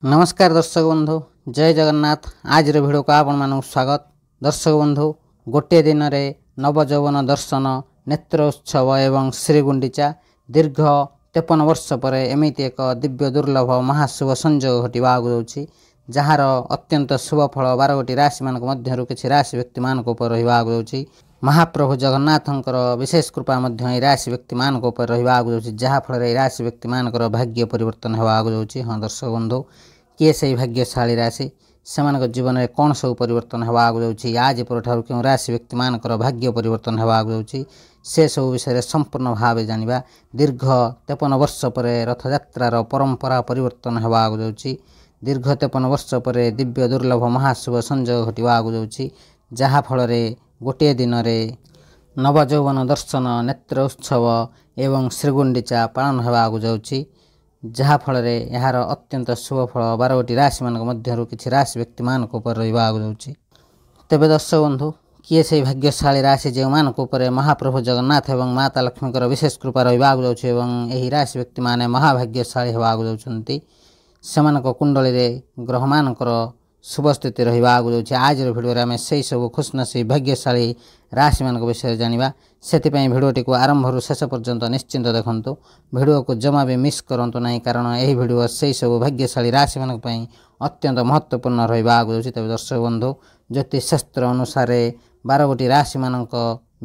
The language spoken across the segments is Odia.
ନମସ୍କାର ଦର୍ଶକ ବନ୍ଧୁ, ଜୟ ଜଗନ୍ନାଥ। ଆଜିର ଭିଡ଼ିଓକୁ ଆପଣମାନଙ୍କୁ ସ୍ୱାଗତ। ଦର୍ଶକ ବନ୍ଧୁ, ଗୋଟିଏ ଦିନରେ ନବଯୌବନ ଦର୍ଶନ, ନେତ୍ର ଉତ୍ସବ ଏବଂ ଶ୍ରୀଗୁଣ୍ଡିଚା। ଦୀର୍ଘ 53 ବର୍ଷ ପରେ ଏମିତି ଏକ ଦିବ୍ୟ ଦୁର୍ଲଭ ମହାଶୁଭ ସଂଯୋଗ ଘଟିବାକୁ ଯାଉଛି, ଯାହାର ଅତ୍ୟନ୍ତ ଶୁଭ ଫଳ 12ଗୋଟି ରାଶିମାନଙ୍କ ମଧ୍ୟରୁ କିଛି ରାଶି ବ୍ୟକ୍ତିମାନଙ୍କ ଉପରେ ରହିବାକୁ ଯାଉଛି। ମହାପ୍ରଭୁ ଜଗନ୍ନାଥଙ୍କର ବିଶେଷ କୃପା ମଧ୍ୟ ଏହି ରାଶି ବ୍ୟକ୍ତିମାନଙ୍କ ଉପରେ ରହିବାକୁ ଯାଉଛି, ଯାହାଫଳରେ ଏହି ରାଶି ବ୍ୟକ୍ତିମାନଙ୍କର ଭାଗ୍ୟ ପରିବର୍ତ୍ତନ ହେବାକୁ ଯାଉଛି। ହଁ ଦର୍ଶକ ବନ୍ଧୁ, କିଏ ସେହି ଭାଗ୍ୟଶାଳୀ ରାଶି? ସେମାନଙ୍କ ଜୀବନରେ କ'ଣ ସବୁ ପରିବର୍ତ୍ତନ ହେବାକୁ ଯାଉଛି? ଆଜି ପରଠାରୁ କେଉଁ ରାଶି ବ୍ୟକ୍ତିମାନଙ୍କର ଭାଗ୍ୟ ପରିବର୍ତ୍ତନ ହେବାକୁ ଯାଉଛି, ସେସବୁ ବିଷୟରେ ସମ୍ପୂର୍ଣ୍ଣ ଭାବେ ଜାଣିବା। ଦୀର୍ଘ 53 ବର୍ଷ ପରେ ରଥଯାତ୍ରାର ପରମ୍ପରା ପରିବର୍ତ୍ତନ ହେବାକୁ ଯାଉଛି। ଦୀର୍ଘ 53 ବର୍ଷ ପରେ ଦିବ୍ୟ ଦୁର୍ଲଭ ମହାଶୁଭ ସଂଯୋଗ ଘଟିବାକୁ ଯାଉଛି, ଯାହାଫଳରେ ଗୋଟିଏ ଦିନରେ ନବଯୌବନ ଦର୍ଶନ, ନେତ୍ର ଉତ୍ସବ ଏବଂ ଶ୍ରୀଗୁଣ୍ଡିଚା ପାଳନ ହେବାକୁ ଯାଉଛି, ଯାହାଫଳରେ ଏହାର ଅତ୍ୟନ୍ତ ଶୁଭ ଫଳ 12ଗୋଟି ରାଶିମାନଙ୍କ ମଧ୍ୟରୁ କିଛି ରାଶି ବ୍ୟକ୍ତିମାନଙ୍କ ଉପରେ ରହିବାକୁ ଯାଉଛି। ତେବେ ଦର୍ଶକ ବନ୍ଧୁ, କିଏ ସେହି ଭାଗ୍ୟଶାଳୀ ରାଶି ଯେଉଁମାନଙ୍କ ଉପରେ ମହାପ୍ରଭୁ ଜଗନ୍ନାଥ ଏବଂ ମାତା ଲକ୍ଷ୍ମୀଙ୍କର ବିଶେଷ କୃପା ରହିବାକୁ ଯାଉଛି ଏବଂ ଏହି ରାଶି ବ୍ୟକ୍ତିମାନେ ମହାଭାଗ୍ୟଶାଳୀ ହେବାକୁ ଯାଉଛନ୍ତି? ସେମାନଙ୍କ କୁଣ୍ଡଳୀରେ ଗ୍ରହମାନଙ୍କର ଶୁଭ ସ୍ଥିତି ରହିବାକୁ ଯାଉଛି। ଆଜିର ଭିଡ଼ିଓରେ ଆମେ ସେହି ସବୁ ଖୁସନସିବ ଭାଗ୍ୟଶାଳୀ ରାଶିମାନଙ୍କ ବିଷୟରେ ଜାଣିବା। ସେଥିପାଇଁ ଭିଡ଼ିଓଟିକୁ ଆରମ୍ଭରୁ ଶେଷ ପର୍ଯ୍ୟନ୍ତ ନିଶ୍ଚିନ୍ତ ଦେଖନ୍ତୁ। ଭିଡ଼ିଓକୁ ଜମା ବି ମିସ୍ କରନ୍ତୁ ନାହିଁ, କାରଣ ଏହି ଭିଡ଼ିଓ ସେହି ସବୁ ଭାଗ୍ୟଶାଳୀ ରାଶିମାନଙ୍କ ପାଇଁ ଅତ୍ୟନ୍ତ ମହତ୍ତ୍ୱପୂର୍ଣ୍ଣ ରହିବାକୁ ଯାଉଛି। ତେବେ ଦର୍ଶକ ବନ୍ଧୁ, ଜ୍ୟୋତିଷଶାସ୍ତ୍ର ଅନୁସାରେ 12ଗୋଟି ରାଶିମାନଙ୍କ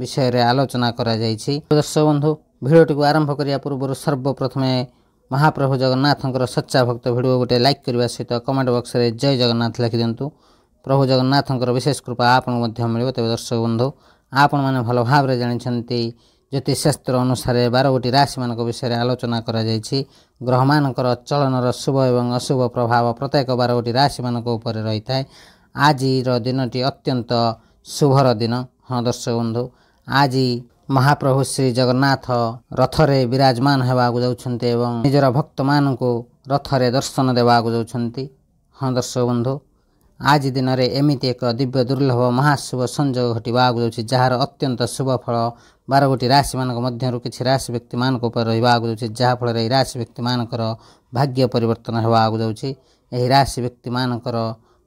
ବିଷୟରେ ଆଲୋଚନା କରାଯାଇଛି। ଦର୍ଶକ ବନ୍ଧୁ, ଭିଡ଼ିଓଟିକୁ ଆରମ୍ଭ କରିବା ପୂର୍ବରୁ ସର୍ବପ୍ରଥମେ ମହାପ୍ରଭୁ ଜଗନ୍ନାଥଙ୍କର ସଚ୍ଚା ଭକ୍ତ ଭିଡ଼ିଓ ଗୋଟେ ଲାଇକ୍ କରିବା ସହିତ କମେଣ୍ଟ ବକ୍ସରେ ଜୟ ଜଗନ୍ନାଥ ଲେଖିଦିଅନ୍ତୁ। ପ୍ରଭୁ ଜଗନ୍ନାଥଙ୍କର ବିଶେଷ କୃପା ଆପଣଙ୍କୁ ମଧ୍ୟ ମିଳିବ। ତେବେ ଦର୍ଶକ ବନ୍ଧୁ, ଆପଣମାନେ ଭଲ ଭାବରେ ଜାଣିଛନ୍ତି, ଜ୍ୟୋତିଷଶାସ୍ତ୍ର ଅନୁସାରେ 12ଗୋଟି ରାଶିମାନଙ୍କ ବିଷୟରେ ଆଲୋଚନା କରାଯାଇଛି। ଗ୍ରହମାନଙ୍କର ଚଳନର ଶୁଭ ଏବଂ ଅଶୁଭ ପ୍ରଭାବ ପ୍ରତ୍ୟେକ 12ଗୋଟି ରାଶିମାନଙ୍କ ଉପରେ ରହିଥାଏ। ଆଜିର ଦିନଟି ଅତ୍ୟନ୍ତ ଶୁଭର ଦିନ। ହଁ ଦର୍ଶକ ବନ୍ଧୁ, ଆଜି ମହାପ୍ରଭୁ ଶ୍ରୀ ଜଗନ୍ନାଥ ରଥରେ ବିରାଜମାନ ହେବାକୁ ଯାଉଛନ୍ତି ଏବଂ ନିଜର ଭକ୍ତମାନଙ୍କୁ ରଥରେ ଦର୍ଶନ ଦେବାକୁ ଯାଉଛନ୍ତି। ହଁ ଦର୍ଶକ ବନ୍ଧୁ, ଆଜି ଦିନରେ ଏମିତି ଏକ ଦିବ୍ୟ ଦୁର୍ଲଭ ମହାଶୁଭ ସଂଯୋଗ ଘଟିବାକୁ ଯାଉଛି, ଯାହାର ଅତ୍ୟନ୍ତ ଶୁଭ ଫଳ 12ଗୋଟି ରାଶିମାନଙ୍କ ମଧ୍ୟରୁ କିଛି ରାଶି ବ୍ୟକ୍ତିମାନଙ୍କ ଉପରେ ରହିବାକୁ ଯାଉଛି, ଯାହାଫଳରେ ଏହି ରାଶି ବ୍ୟକ୍ତିମାନଙ୍କର ଭାଗ୍ୟ ପରିବର୍ତ୍ତନ ହେବାକୁ ଯାଉଛି। ଏହି ରାଶି ବ୍ୟକ୍ତିମାନଙ୍କର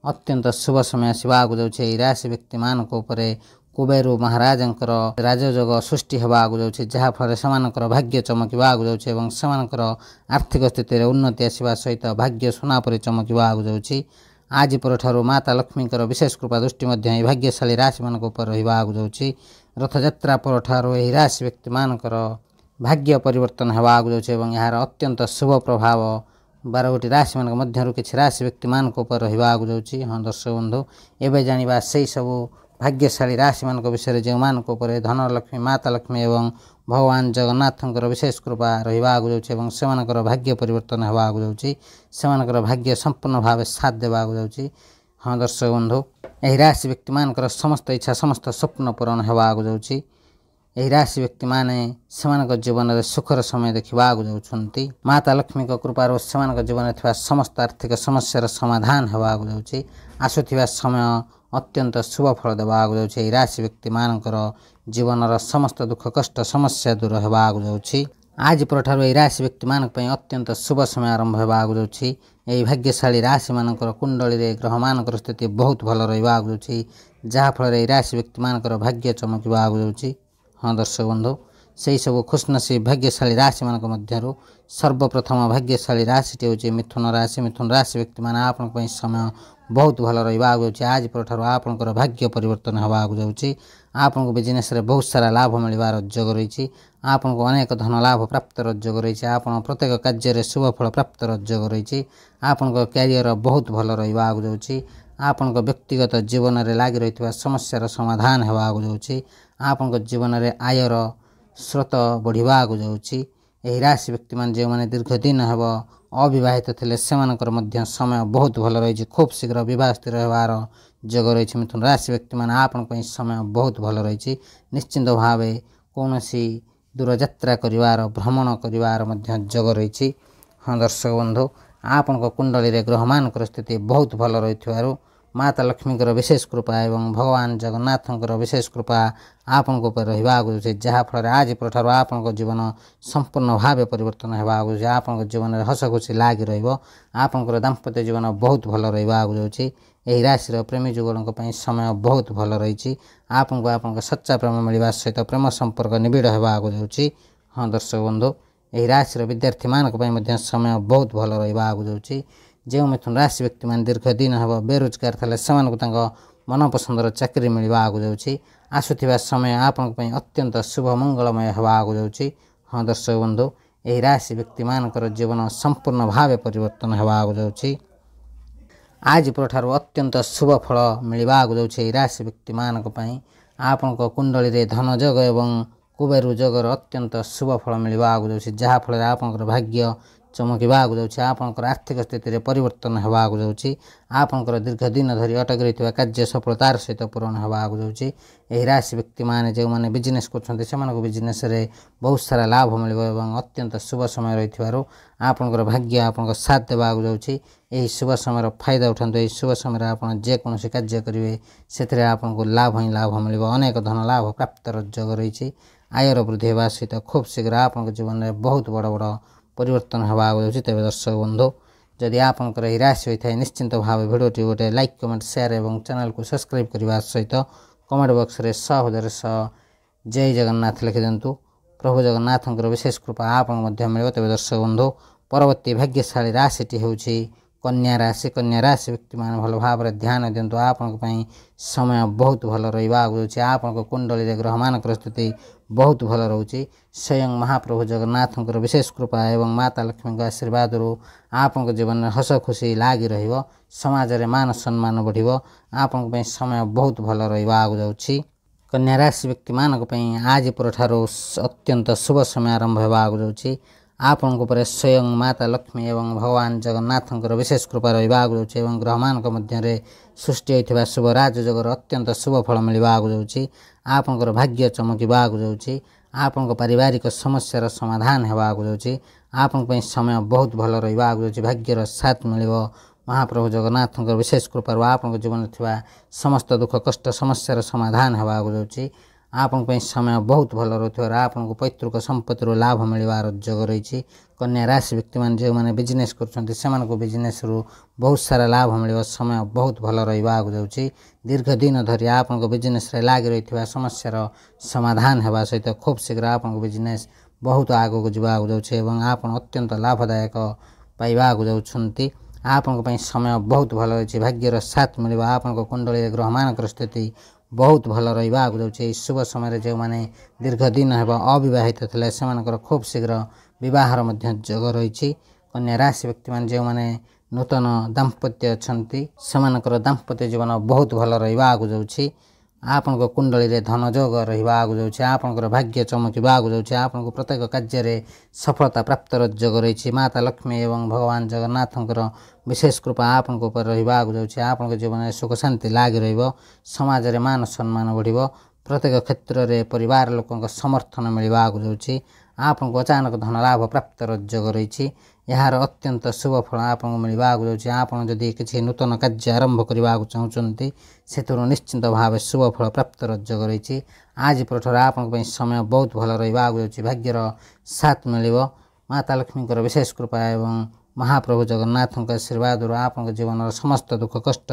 ଅତ୍ୟନ୍ତ ଶୁଭ ସମୟ ଆସିବାକୁ ଯାଉଛି। ଏହି ରାଶି ବ୍ୟକ୍ତିମାନଙ୍କ ଉପରେ କୁବେରୁ ମହାରାଜଙ୍କର ରାଜଯୋଗ ସୃଷ୍ଟି ହେବାକୁ ଯାଉଛି, ଯାହାଫଳରେ ସେମାନଙ୍କର ଭାଗ୍ୟ ଚମକିବାକୁ ଯାଉଛି ଏବଂ ସେମାନଙ୍କର ଆର୍ଥିକ ସ୍ଥିତିରେ ଉନ୍ନତି ଆସିବା ସହିତ ଭାଗ୍ୟ ସୁନା ପରି ଚମକିବାକୁ ଯାଉଛି। ଆଜି ପରଠାରୁ ମାତା ଲକ୍ଷ୍ମୀଙ୍କର ବିଶେଷ କୃପା ଦୃଷ୍ଟି ମଧ୍ୟ ଏହି ଭାଗ୍ୟଶାଳୀ ରାଶିମାନଙ୍କ ଉପରେ ରହିବାକୁ ଯାଉଛି। ରଥଯାତ୍ରା ପରଠାରୁ ଏହି ରାଶି ବ୍ୟକ୍ତିମାନଙ୍କର ଭାଗ୍ୟ ପରିବର୍ତ୍ତନ ହେବାକୁ ଯାଉଛି ଏବଂ ଏହାର ଅତ୍ୟନ୍ତ ଶୁଭ ପ୍ରଭାବ 12ଗୋଟି ରାଶିମାନଙ୍କ ମଧ୍ୟରୁ କିଛି ରାଶି ବ୍ୟକ୍ତିମାନଙ୍କ ଉପରେ ରହିବାକୁ ଯାଉଛି। ହଁ ଦର୍ଶକ ବନ୍ଧୁ, ଏବେ ଜାଣିବା ସେଇ ସବୁ ଭାଗ୍ୟଶାଳୀ ରାଶିମାନଙ୍କ ବିଷୟରେ ଯେଉଁମାନଙ୍କ ଉପରେ ଧନଲକ୍ଷ୍ମୀ, ମାତା ଲକ୍ଷ୍ମୀ ଏବଂ ଭଗବାନ ଜଗନ୍ନାଥଙ୍କର ବିଶେଷ କୃପା ରହିବାକୁ ଯାଉଛି ଏବଂ ସେମାନଙ୍କର ଭାଗ୍ୟ ପରିବର୍ତ୍ତନ ହେବାକୁ ଯାଉଛି, ସେମାନଙ୍କର ଭାଗ୍ୟ ସମ୍ପୂର୍ଣ୍ଣ ଭାବେ ସାଥ ଦେବାକୁ ଯାଉଛି। ହଁ ଦର୍ଶକ ବନ୍ଧୁ, ଏହି ରାଶି ବ୍ୟକ୍ତିମାନଙ୍କର ସମସ୍ତ ଇଚ୍ଛା, ସମସ୍ତ ସ୍ୱପ୍ନ ପୂରଣ ହେବାକୁ ଯାଉଛି। ଏହି ରାଶି ବ୍ୟକ୍ତିମାନେ ସେମାନଙ୍କ ଜୀବନରେ ସୁଖର ସମୟ ଦେଖିବାକୁ ଯାଉଛନ୍ତି। ମାତା ଲକ୍ଷ୍ମୀଙ୍କ କୃପାରୁ ସେମାନଙ୍କ ଜୀବନରେ ଥିବା ସମସ୍ତ ଆର୍ଥିକ ସମସ୍ୟାର ସମାଧାନ ହେବାକୁ ଯାଉଛି। ଆସୁଥିବା ସମୟ ଅତ୍ୟନ୍ତ ଶୁଭ ଫଳ ଦେବାକୁ ଯାଉଛି। ଏହି ରାଶି ବ୍ୟକ୍ତିମାନଙ୍କର ଜୀବନର ସମସ୍ତ ଦୁଃଖ କଷ୍ଟ ସମସ୍ୟା ଦୂର ହେବାକୁ ଯାଉଛି। ଆଜି ପରଠାରୁ ଏହି ରାଶି ବ୍ୟକ୍ତିମାନଙ୍କ ପାଇଁ ଅତ୍ୟନ୍ତ ଶୁଭ ସମୟ ଆରମ୍ଭ ହେବାକୁ ଯାଉଛି। ଏହି ଭାଗ୍ୟଶାଳୀ ରାଶିମାନଙ୍କର କୁଣ୍ଡଳୀରେ ଗ୍ରହମାନଙ୍କର ସ୍ଥିତି ବହୁତ ଭଲ ରହିବାକୁ ଯାଉଛି, ଯାହାଫଳରେ ଏହି ରାଶି ବ୍ୟକ୍ତିମାନଙ୍କର ଭାଗ୍ୟ ଚମକିବାକୁ ଯାଉଛି। ହଁ ଦର୍ଶକ ବନ୍ଧୁ, ସେହି ସବୁ ଖୁସନସିବ ଭାଗ୍ୟଶାଳୀ ରାଶିମାନଙ୍କ ମଧ୍ୟରୁ ସର୍ବପ୍ରଥମ ଭାଗ୍ୟଶାଳୀ ରାଶିଟି ହେଉଛି ମିଥୁନ ରାଶି। ମିଥୁନ ରାଶି ବ୍ୟକ୍ତିମାନେ, ଆପଣଙ୍କ ପାଇଁ ସମୟ ବହୁତ ଭଲ ରହିବାକୁ ଯାଉଛି। ଆଜି ପରଠାରୁ ଆପଣଙ୍କର ଭାଗ୍ୟ ପରିବର୍ତ୍ତନ ହେବାକୁ ଯାଉଛି। ଆପଣଙ୍କୁ ବିଜନେସ୍ରେ ବହୁତ ସାରା ଲାଭ ମିଳିବାର ଯୋଗ ରହିଛି। ଆପଣଙ୍କୁ ଅନେକ ଧନ ଲାଭ ପ୍ରାପ୍ତର ଯୋଗ ରହିଛି। ଆପଣ ପ୍ରତ୍ୟେକ କାର୍ଯ୍ୟରେ ଶୁଭ ଫଳ ପ୍ରାପ୍ତର ଯୋଗ ରହିଛି। ଆପଣଙ୍କ କ୍ୟାରିୟର ବହୁତ ଭଲ ରହିବାକୁ ଯାଉଛି। ଆପଣଙ୍କ ବ୍ୟକ୍ତିଗତ ଜୀବନରେ ଲାଗି ରହିଥିବା ସମସ୍ୟାର ସମାଧାନ ହେବାକୁ ଯାଉଛି। ଆପଣଙ୍କ ଜୀବନରେ ଆୟର ସ୍ରୋତ ବଢ଼ିବାକୁ ଯାଉଛି। ଏହି ରାଶି ବ୍ୟକ୍ତିମାନେ ଯେଉଁମାନେ ଦୀର୍ଘ ଦିନ ହେବ ଅବିବାହିତ ଥିଲେ, ସେମାନଙ୍କର ମଧ୍ୟ ସମୟ ବହୁତ ଭଲ ରହିଛି। ଖୁବ୍ ଶୀଘ୍ର ବିବାହ ସ୍ଥିର ହେବାର ଯୋଗ ରହିଛି। ମିଥୁନ ରାଶି ବ୍ୟକ୍ତିମାନେ, ଆପଣଙ୍କ ପାଇଁ ସମୟ ବହୁତ ଭଲ ରହିଛି। ନିଶ୍ଚିନ୍ତ ଭାବେ କୌଣସି ଦୂରଯାତ୍ରା କରିବାର, ଭ୍ରମଣ କରିବାର ମଧ୍ୟ ଯୋଗ ରହିଛି। ହଁ ଦର୍ଶକ ବନ୍ଧୁ, ଆପଣଙ୍କ କୁଣ୍ଡଳୀରେ ଗ୍ରହମାନଙ୍କର ସ୍ଥିତି ବହୁତ ଭଲ ରହିଥିବାରୁ ମାତା ଲକ୍ଷ୍ମୀଙ୍କର ବିଶେଷ କୃପା ଏବଂ ଭଗବାନ ଜଗନ୍ନାଥଙ୍କର ବିଶେଷ କୃପା ଆପଣଙ୍କ ଉପରେ ରହିବାକୁ ଯାଉଛି, ଯାହାଫଳରେ ଆଜି ପରଠାରୁ ଆପଣଙ୍କ ଜୀବନ ସମ୍ପୂର୍ଣ୍ଣ ଭାବେ ପରିବର୍ତ୍ତନ ହେବାକୁ ଯାଉଛି। ଆପଣଙ୍କ ଜୀବନରେ ହସ ଖୁସି ଲାଗି ରହିବ। ଆପଣଙ୍କର ଦାମ୍ପତ୍ୟ ଜୀବନ ବହୁତ ଭଲ ରହିବାକୁ ଯାଉଛି। ଏହି ରାଶିର ପ୍ରେମୀ ଯୁଗଳଙ୍କ ପାଇଁ ସମୟ ବହୁତ ଭଲ ରହିଛି। ଆପଣଙ୍କୁ ଆପଣଙ୍କ ସଚ୍ଚା ପ୍ରେମ ମିଳିବା ସହିତ ପ୍ରେମ ସମ୍ପର୍କ ନିବିଡ଼ ହେବାକୁ ଯାଉଛି। ହଁ ଦର୍ଶକ ବନ୍ଧୁ, ଏହି ରାଶିର ବିଦ୍ୟାର୍ଥୀମାନଙ୍କ ପାଇଁ ମଧ୍ୟ ସମୟ ବହୁତ ଭଲ ରହିବାକୁ ଯାଉଛି। ଯେଉଁ ମିଥୁନ ରାଶି ବ୍ୟକ୍ତିମାନେ ଦୀର୍ଘ ଦିନ ହେବ ବେରୋଜଗାର ଥିଲେ, ସେମାନଙ୍କୁ ତାଙ୍କ ମନପସନ୍ଦର ଚାକିରି ମିଳିବାକୁ ଯାଉଛି। ଆସୁଥିବା ସମୟ ଆପଣଙ୍କ ପାଇଁ ଅତ୍ୟନ୍ତ ଶୁଭ ମଙ୍ଗଳମୟ ହେବାକୁ ଯାଉଛି। ହଁ ଦର୍ଶକ ବନ୍ଧୁ, ଏହି ରାଶି ବ୍ୟକ୍ତିମାନଙ୍କର ଜୀବନ ସମ୍ପୂର୍ଣ୍ଣ ଭାବେ ପରିବର୍ତ୍ତନ ହେବାକୁ ଯାଉଛି। ଆଜି ପରଠାରୁ ଅତ୍ୟନ୍ତ ଶୁଭ ଫଳ ମିଳିବାକୁ ଯାଉଛି ଏହି ରାଶି ବ୍ୟକ୍ତିମାନଙ୍କ ପାଇଁ। ଆପଣଙ୍କ କୁଣ୍ଡଳୀରେ ଧନ ଯୋଗ ଏବଂ କୁବେର ଯୋଗର ଅତ୍ୟନ୍ତ ଶୁଭ ଫଳ ମିଳିବାକୁ ଯାଉଛି, ଯାହାଫଳରେ ଆପଣଙ୍କର ଭାଗ୍ୟ ଚମକିବାକୁ ଯାଉଛି। ଆପଣଙ୍କର ଆର୍ଥିକ ସ୍ଥିତିରେ ପରିବର୍ତ୍ତନ ହେବାକୁ ଯାଉଛି। ଆପଣଙ୍କର ଦୀର୍ଘ ଦିନ ଧରି ଅଟକି ରହିଥିବା କାର୍ଯ୍ୟ ସଫଳତାର ସହିତ ପୂରଣ ହେବାକୁ ଯାଉଛି। ଏହି ରାଶି ବ୍ୟକ୍ତିମାନେ ଯେଉଁମାନେ ବିଜନେସ୍ କରୁଛନ୍ତି, ସେମାନଙ୍କୁ ବିଜନେସ୍ରେ ବହୁତ ସାରା ଲାଭ ମିଳିବ ଏବଂ ଅତ୍ୟନ୍ତ ଶୁଭ ସମୟ ରହିଥିବାରୁ ଆପଣଙ୍କର ଭାଗ୍ୟ ଆପଣଙ୍କ ସାଥ ଦେବାକୁ ଯାଉଛି। ଏହି ଶୁଭ ସମୟର ଫାଇଦା ଉଠାନ୍ତୁ। ଏହି ଶୁଭ ସମୟରେ ଆପଣ ଯେକୌଣସି କାର୍ଯ୍ୟ କରିବେ, ସେଥିରେ ଆପଣଙ୍କୁ ଲାଭ ହିଁ ଲାଭ ମିଳିବ। ଅନେକ ଧନ ଲାଭ ପ୍ରାପ୍ତର ଯୋଗ ରହିଛି। ଆୟର ବୃଦ୍ଧି ହେବା ସହିତ ଖୁବ୍ ଶୀଘ୍ର ଆପଣଙ୍କ ଜୀବନରେ ବହୁତ ବଡ଼ ବଡ଼ ପରିବର୍ତ୍ତନ ହେବାକୁ ଯାଉଛି। ତେବେ ଦର୍ଶକ ବନ୍ଧୁ, ଯଦି ଆପଣଙ୍କର ଏହି ରାଶି ହୋଇଥାଏ, ନିଶ୍ଚିନ୍ତ ଭାବେ ଭିଡ଼ିଓଟି ଗୋଟେ ଲାଇକ୍, କମେଣ୍ଟ, ସେୟାର ଏବଂ ଚ୍ୟାନେଲକୁ ସବସ୍କ୍ରାଇବ୍ କରିବା ସହିତ କମେଣ୍ଟ ବକ୍ସରେ 100 ଜୟ ଜଗନ୍ନାଥ ଲେଖିଦିଅନ୍ତୁ। ପ୍ରଭୁ ଜଗନ୍ନାଥଙ୍କର ବିଶେଷ କୃପା ଆପଣଙ୍କୁ ମଧ୍ୟ ମିଳିବ। ତେବେ ଦର୍ଶକ ବନ୍ଧୁ, ପରବର୍ତ୍ତୀ ଭାଗ୍ୟଶାଳୀ ରାଶିଟି ହେଉଛି କନ୍ୟା ରାଶି। କନ୍ୟା ରାଶି ବ୍ୟକ୍ତିମାନେ ଭଲ ଭାବରେ ଧ୍ୟାନ ଦିଅନ୍ତୁ। ଆପଣଙ୍କ ପାଇଁ ସମୟ ବହୁତ ଭଲ ରହିବାକୁ ଯାଉଛି। ଆପଣଙ୍କ କୁଣ୍ଡଳୀରେ ଗ୍ରହମାନଙ୍କର ସ୍ଥିତି ବହୁତ ଭଲ ରହୁଛି। ସ୍ୱୟଂ ମହାପ୍ରଭୁ ଜଗନ୍ନାଥଙ୍କର ବିଶେଷ କୃପା ଏବଂ ମାତା ଲକ୍ଷ୍ମୀଙ୍କ ଆଶୀର୍ବାଦରୁ ଆପଣଙ୍କ ଜୀବନରେ ହସ ଖୁସି ଲାଗି ରହିବ। ସମାଜରେ ମାନ ସମ୍ମାନ ବଢ଼ିବ। ଆପଣଙ୍କ ପାଇଁ ସମୟ ବହୁତ ଭଲ ରହିବାକୁ ଯାଉଛି। କନ୍ୟା ରାଶି ବ୍ୟକ୍ତିମାନଙ୍କ ପାଇଁ ଆଜି ପରଠାରୁ ଅତ୍ୟନ୍ତ ଶୁଭ ସମୟ ଆରମ୍ଭ ହେବାକୁ ଯାଉଛି। ଆପଣଙ୍କ ଉପରେ ସ୍ୱୟଂ ମାତା ଲକ୍ଷ୍ମୀ ଏବଂ ଭଗବାନ ଜଗନ୍ନାଥଙ୍କର ବିଶେଷ କୃପା ରହିବାକୁ ଯାଉଛି ଏବଂ ଗ୍ରହମାନଙ୍କ ମଧ୍ୟରେ ସୃଷ୍ଟି ହୋଇଥିବା ଶୁଭ ରାଜଯୋଗର ଅତ୍ୟନ୍ତ ଶୁଭ ଫଳ ମିଳିବାକୁ ଯାଉଛି। ଆପଣଙ୍କର ଭାଗ୍ୟ ଚମକିବାକୁ ଯାଉଛି। ଆପଣଙ୍କ ପାରିବାରିକ ସମସ୍ୟାର ସମାଧାନ ହେବାକୁ ଯାଉଛି। ଆପଣଙ୍କ ପାଇଁ ସମୟ ବହୁତ ଭଲ ରହିବାକୁ ଯାଉଛି। ଭାଗ୍ୟର ସାଥ ମିଳିବ। ମହାପ୍ରଭୁ ଜଗନ୍ନାଥଙ୍କର ବିଶେଷ କୃପାରୁ ଆପଣଙ୍କ ଜୀବନରେ ଥିବା ସମସ୍ତ ଦୁଃଖ କଷ୍ଟ ସମସ୍ୟାର ସମାଧାନ ହେବାକୁ ଯାଉଛି। ଆପଣଙ୍କ ପାଇଁ ସମୟ ବହୁତ ଭଲ ରହୁଥିବାରୁ ଆପଣଙ୍କୁ ପୈତୃକ ସମ୍ପତ୍ତିରୁ ଲାଭ ମିଳିବାର ଯୋଗ ରହିଛି। କନ୍ୟା ରାଶି ବ୍ୟକ୍ତିମାନେ ଯେଉଁମାନେ ବିଜନେସ୍ କରୁଛନ୍ତି, ସେମାନଙ୍କୁ ବିଜନେସ୍ରୁ ବହୁତ ସାରା ଲାଭ ମିଳିବ। ସମୟ ବହୁତ ଭଲ ରହିବାକୁ ଯାଉଛି। ଦୀର୍ଘ ଦିନ ଧରି ଆପଣଙ୍କ ବିଜନେସ୍ରେ ଲାଗି ରହିଥିବା ସମସ୍ୟାର ସମାଧାନ ହେବା ସହିତ ଖୁବ୍ ଶୀଘ୍ର ଆପଣଙ୍କ ବିଜନେସ୍ ବହୁତ ଆଗକୁ ଯିବାକୁ ଯାଉଛି ଏବଂ ଆପଣ ଅତ୍ୟନ୍ତ ଲାଭଦାୟକ ପାଇବାକୁ ଯାଉଛନ୍ତି। ଆପଣଙ୍କ ପାଇଁ ସମୟ ବହୁତ ଭଲ ରହିଛି। ଭାଗ୍ୟର ସାଥ ମିଳିବ। ଆପଣଙ୍କ କୁଣ୍ଡଳୀରେ ଗ୍ରହମାନଙ୍କର ସ୍ଥିତି ବହୁତ ଭଲ ରହିବାକୁ ଯାଉଛି। ଏହି ଶୁଭ ସମୟରେ ଯେଉଁମାନେ ଦୀର୍ଘ ଦିନ ହେବ ଅବିବାହିତ ଥିଲେ, ସେମାନଙ୍କର ଖୁବ୍ ଶୀଘ୍ର ବିବାହର ମଧ୍ୟ ଯୋଗ ରହିଛି। କନ୍ୟା ରାଶି ବ୍ୟକ୍ତିମାନେ ଯେଉଁମାନେ ନୂତନ ଦାମ୍ପତ୍ୟ ଅଛନ୍ତି, ସେମାନଙ୍କର ଦାମ୍ପତ୍ୟ ଜୀବନ ବହୁତ ଭଲ ରହିବାକୁ ଯାଉଛି। ଆପଣଙ୍କ କୁଣ୍ଡଳୀରେ ଧନଯୋଗ ରହିବାକୁ ଯାଉଛି। ଆପଣଙ୍କର ଭାଗ୍ୟ ଚମକିବାକୁ ଯାଉଛି। ଆପଣଙ୍କୁ ପ୍ରତ୍ୟେକ କାର୍ଯ୍ୟରେ ସଫଳତା ପ୍ରାପ୍ତର ଯୋଗ ରହିଛି। ମାତା ଲକ୍ଷ୍ମୀ ଏବଂ ଭଗବାନ ଜଗନ୍ନାଥଙ୍କର ବିଶେଷ କୃପା ଆପଣଙ୍କ ଉପରେ ରହିବାକୁ ଯାଉଛି। ଆପଣଙ୍କ ଜୀବନରେ ସୁଖ ଶାନ୍ତି ଲାଗି ରହିବ। ସମାଜରେ ମାନ ସମ୍ମାନ ବଢ଼ିବ। ପ୍ରତ୍ୟେକ କ୍ଷେତ୍ରରେ ପରିବାର ଲୋକଙ୍କ ସମର୍ଥନ ମିଳିବାକୁ ଯାଉଛି। ଆପଣଙ୍କୁ ଅଚାନକ ଧନ ଲାଭ ପ୍ରାପ୍ତର ଯୋଗ ରହିଛି। ଏହାର ଅତ୍ୟନ୍ତ ଶୁଭ ଫଳ ଆପଣଙ୍କୁ ମିଳିବାକୁ ଯାଉଛି। ଆପଣ ଯଦି କିଛି ନୂତନ କାର୍ଯ୍ୟ ଆରମ୍ଭ କରିବାକୁ ଚାହୁଁଛନ୍ତି, ସେଥିରୁ ନିଶ୍ଚିନ୍ତ ଭାବେ ଶୁଭ ଫଳ ପ୍ରାପ୍ତର ଯୋଗ ରହିଛି। ଆଜି ପରଠାରୁ ଆପଣଙ୍କ ପାଇଁ ସମୟ ବହୁତ ଭଲ ରହିବାକୁ ଯାଉଛି। ଭାଗ୍ୟର ସାଥ ମିଳିବ। ମାତା ଲକ୍ଷ୍ମୀଙ୍କର ବିଶେଷ କୃପା ଏବଂ ମହାପ୍ରଭୁ ଜଗନ୍ନାଥଙ୍କ ଆଶୀର୍ବାଦରୁ ଆପଣଙ୍କ ଜୀବନର ସମସ୍ତ ଦୁଃଖ କଷ୍ଟ